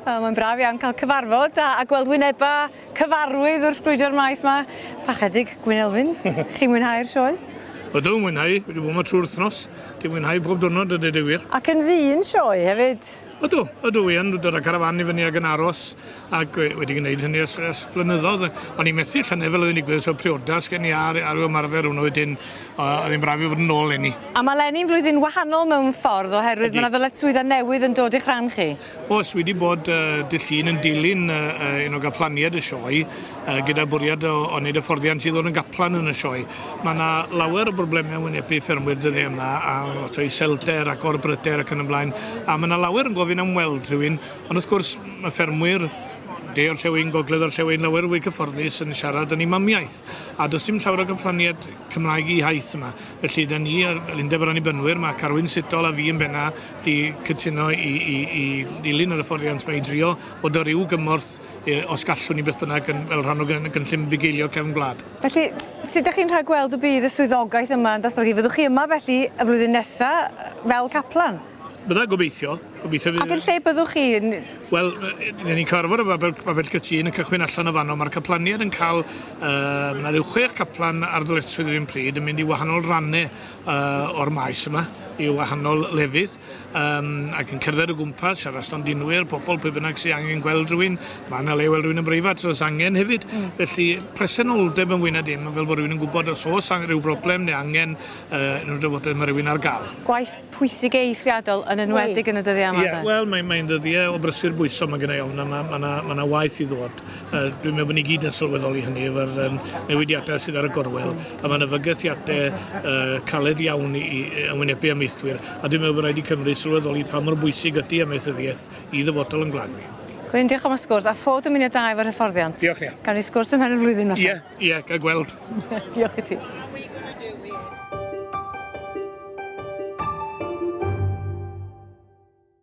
Wel, mae'n braf iawn cael cyfarfod a, a gweld wyneba cyfarwydd wrth grwydro'r maes 'ma. Parchedig Gwyn Elfyn, chi'n mwynhau'r sioe? Ydw, mwynhau. Wedi bod yma trwy'r wythnos. Dwi'n mwynhau pob diwrnod a deud y gwir. Ac yn ddyn sioe hefyd. Ydw, ydw i yn dod â carafan i fyny ac yn aros ac wedi gwneud hynny ers, ers blynyddoedd. O'n i'n methu llynedd fel oedd yn digwydd, so priodas gen i ar, ar ymarfer hwnnw wedyn, oedd hi'n braf i fod yn ôl leni. A mae leni'n flwyddyn wahanol mewn ffordd oherwydd mae yna ddyletswyddau newydd yn dod i'ch rhan chi. Oes, wedi bod uh, dydd Llun yn dilyn uh, uh, un o gaplaniaid y sioe, uh, gyda bwriad o, o wneud hyfforddiant i ddod yn gaplan yn y sioe. Mae yna lawer o broblemau wynebu ffermwyr dyddiau yma, a lot o iselder ac orbryder ac yn y blaen, a mae yna lawer yn gofyn am weld rhywun, ond wrth gwrs mae ffermwyr de orllewin, gogledd orllewin, lawer fwy cyfforddus yn siarad yn eu mamiaith. A does dim llawer o gaplaniaid Cymraeg eu hiaith yma. Felly, da ni, yr Undeb yr Annibynwyr, mae Carwyn Sutol a fi yn benna 'di cytuno i, i, i ddilyn yr hyfforddiant 'ma i drio bod o ryw gymorth e, os gallwn ni beth bynnag yn, fel rhan o gynllun bugeilio cefn gwlad. Felly, sut ydych chi'n rhagweld y bydd y swyddogaeth yma yn datblygu? Fyddwch chi yma felly y flwyddyn nesa fel caplan? Bydda, gobeithio. Gobeithio fydd... Ac yn lle byddwch chi? Wel, dyn ni'n cyfarfod y Babell, Babell Gytûn yn cychwyn allan o fanno. Mae'r caplaniaid yn cael, uh, mae rhyw chwech caplan ar ddyletswydd yr un pryd yn mynd i wahanol rannau uh, o'r maes yma i wahanol lefydd um, ac yn cerdded o gwmpas, siarad stondinwyr, pobl pwy bynnag sy'n angen gweld rhywun, mae yna le i weld rhywun yn breifat os oes angen hefyd. Mm. Felly presenoldeb yn fwy na dim, fel bod rhywun yn gwybod os oes rhyw broblem neu angen uh, unrhyw drafodaeth mae rhywun ar gael. Gwaith pwysig eithriadol yn enwedig yn y dyddiau yma. Ie, wel mae'n mae ddyddiau o brysur bwyso mae gennau ofn a mae ma, ma, ma, ma waith i ddod. Uh, dwi'n meddwl bod ni gyd yn sylweddoli hynny efo'r um, newidiadau sydd ar y gorwel, a mae yna fygythiadau uh, caled iawn i, i ymwynebu amaethwyr, a dwi'n meddwl bod rhaid i Cymru sylweddoli pa mor bwysig ydy amaethyddiaeth i ddyfodol yn gwlad ni. Gwyn, diolch am y sgwrs, a phob dymuniad da efo'r hyfforddiant. Diolch, Nia. Gawn ni sgwrs ymhen y flwyddyn falle. Ie, ie, gael gweld. diolch i ti.